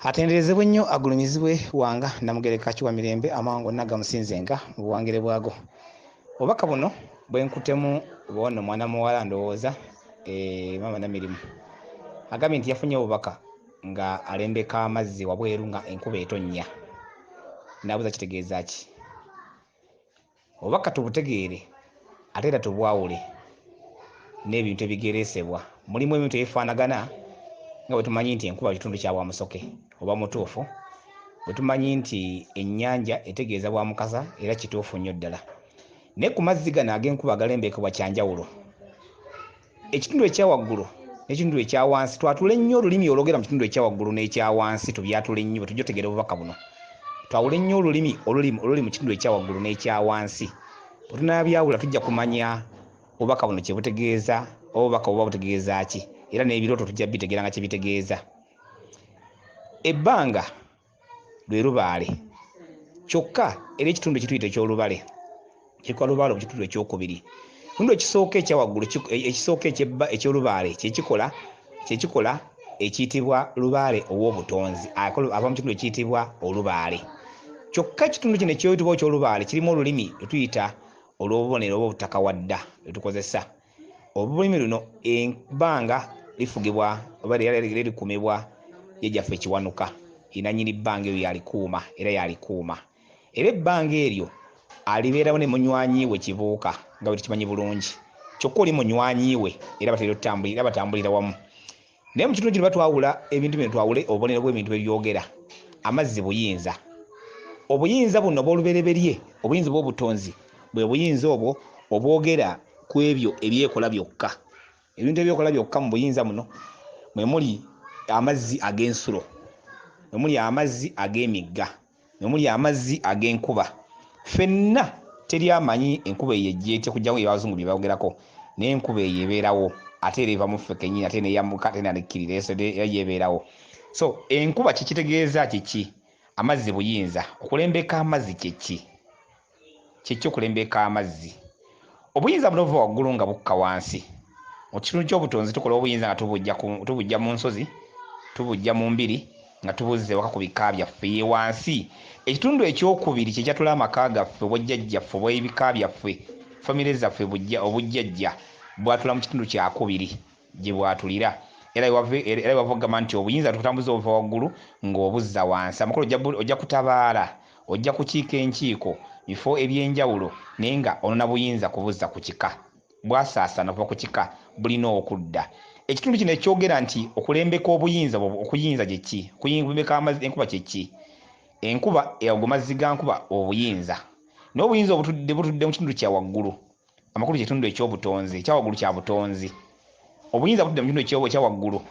Atenderezebwe nnyo agulumizibwe Wanga Namugereka Kiwamirembe amawanga gonna gamusinzenga mu buwangire bwago. Obubaka buno bwenkutemu bwono mwana muwala ndowooza eh, maama Namirimu agambye nti yafunye obubaka nga alembeka amazzi wabweru nga enkuba etonnya nabuuza kitegeeza ki? Obubaka tubutegeere ate era tubwawule n'ebintu ebigereesebwa. Mulimu ebintu ebifaanagana nga bwe tumanyi nti enkuba kitundu kya bwamusoke oba mutuufu, bwe tumanyi nti ennyanja etegeeza bwa mukasa era kituufu nnyo ddala. Naye ku mazzi gano ag'enkuba agalembekebwa kya njawulo. Ekitundu ekya waggulu n'ekitundu ekya wansi twatule nnyo olulimi olwogera mu kitundu ekya waggulu n'ekya wansi tubyatule nnyo bwe tujja otegeera obubaka buno. Twawule nnyo olulimi oluli oluli mu kitundu ekya waggulu n'ekya wansi. Bwe tunaabyawula tujja kumanya obubaka buno kye butegeeza oba obubaka buba butegeeza ki era n'ebirooto tujja bitegeera nga kye bitegeeza. Ebbanga lwe lubaale kyokka era ekitundu ekituyita eky'olubale kikuba lubaale mu kitundu ekyokubiri. Ekitundu ekisooka ekya waggulu ekisooka ekyebba eky'olubaale kyekikola kyekikola ekiyitibwa lubaale ow'obutonzi ava mu kitundu ekiyitibwa olubaale. Kyokka ekitundu kino ekiyitibwa eky'olubaale kirimu olulimi lwe tuyita olw'obubonero oba obutakawadda lwe tukozesa. Olulimi luno ebbanga lifugibwa oba era likuumibwa jjajjaffe Kiwanuka ye nannyini bbanga eryo y'alikuuma era y'alikuuma. Era ebbanga eryo alibeerawo ne munywanyi we Kibuuka nga bwe tukimanyi bulungi. Kyokka oli munywanyi we era batera otambulira era batambulira wamu. Naye mu kitundu kino batwawula ebintu bino twawule obubonero bw'ebintu ebyogera. Amazzi buyinza. Obuyinza buno obw'olubereberye, obuyinza obw'obutonzi, bwe buyinza obwo obwogera ku ebyo ebyekola byokka. Ebintu ebyekola byokka mu buyinza buno mwe muli amazzi ag'ensulo, mwe muli amazzi ag'emigga, mwe muli amazzi ag'enkuba. Ffenna teri amanyi enkuba eyo ejja etya okuggyako eby'Abazungu bye boogerako, naye enkuba eyo ebeerawo ate era eva mu ffe kennyini ate n'eyambuka ate n'ekkirira era yo ebeerawo. So enkuba kye kitegeeza kiki? Amazzi buyinza. Okulembeka amazzi kye ki? Kye ki okulembeka amazzi? Obuyinza buno buva waggulu nga bukka wansi. Mu kitundu ky'obutonzi tukola obuyinza nga tubuggya mu nsozi, tubuggya mu mbiri nga tubuzza ewaka ku bika byaffe. Ye wansi. Ekitundu ekyokubiri kye kyatula amaka gaffe, obwajjajjaffe, obw'ebika byaffe, famire zaffe, obujjajja bwatula mu kitundu kyakubiri gye bwatulira. Era we wava okugamba nti obuyinza tubutambuza obuva waggulu ng'obuzza wansi. Amakulu ojja kutabaala Ojja kukiika enkiiko bifo eby'enjawulo naye nga onona buyinza kubuzza ku kika. Bwasaasaana okuva ku kika bulina okudda. Ekitundu kino ekyogera nti okulembeka obuyinza okuyinza kye ki? Okulembeka enkuba kye ki? Enkuba ago mazzi ga nkuba obuyinza. Naye obuyinza obutudde butudde mu kitundu kya waggulu. Amakulu kye kitundu eky'obutonzi, ekya waggulu kya butonzi. Obuyinza butudde mu kitundu ekya waggulu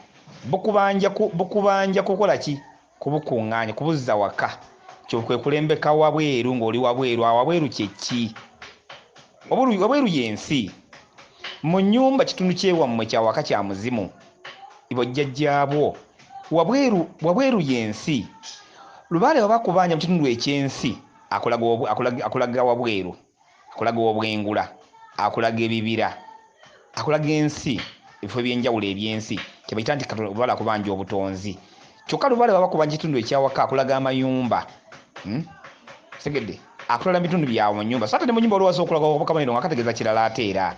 bukubanja bukubanja kukola ki? Kubukuŋŋaanya, kubuzza waka. Kyo kwe kulembeka wabweru ng'oli wabweru. Awo wabweru kye ki? Wabweru y'ensi. Mu nnyumba kitundu ky'ewammwe kya waka kya muzimu. Bojjajjaabwo. Wabweru wabweru y'ensi. Lubaale waba akubanja mu kitundu eky'ensi akulaga akulaga wabweru. Akulaga obwengula, akulaga ebibira, akulaga ensi, ebifo eby'enjawulo eby'ensi. Kye bayita nti Katonda Lubaale akubanja obutonzi. Kyokka Lubaale bw'aba akubanja ekitundu eky'awaka akulaga amayumba. Hmm? Otegedde? Akutwala mu bitundu byawe mu nnyumba. So ate ne mu nnyumba waliwo asobola okulaga akabonero nga kategeeza kirala ate era.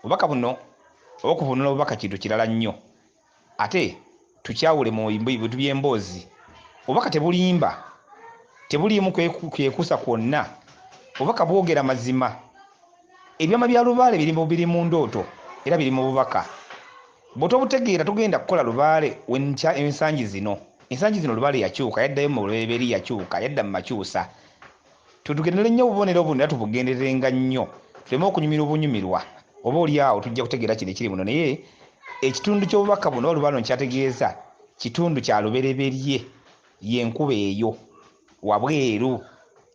Obubaka buno oba okuvvuunula obubaka kintu kirala nnyo. Ate tukyawule mu bintu by'emboozi. Obubaka tebulimba, tebuliimu kwekuusa kwonna. Obubaka bwogera mazima. Ebyama bya Lubaale biri mu biri mu ndooto era biri mu bubaka. Bw'otobutegeera togenda kukola Lubaale ensangi zino. Ensangi zino Lubaale yakyuka, yaddayo mu lubereberye yakyuka, yadda mu makyusa. Tutugendere nnyo obubonero buno era tubugendererenga nnyo tuleme okunyumirwa obunyumirwa. Oba oli awo tujja kutegeera kino ekiri muno naye ekitundu ky'obubaka buno oba lubaale kyategeeza kitundu kya lubereberye y'enkuba eyo wabweru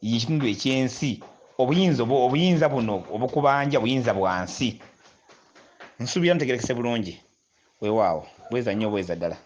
y'ekitundu eky'ensi obuyinza obuyinza buno obukubanja buyinza bwa nsi. Nsuubira ntegerekese bulungi. Weewaawo bweza nnyo bweza ddala.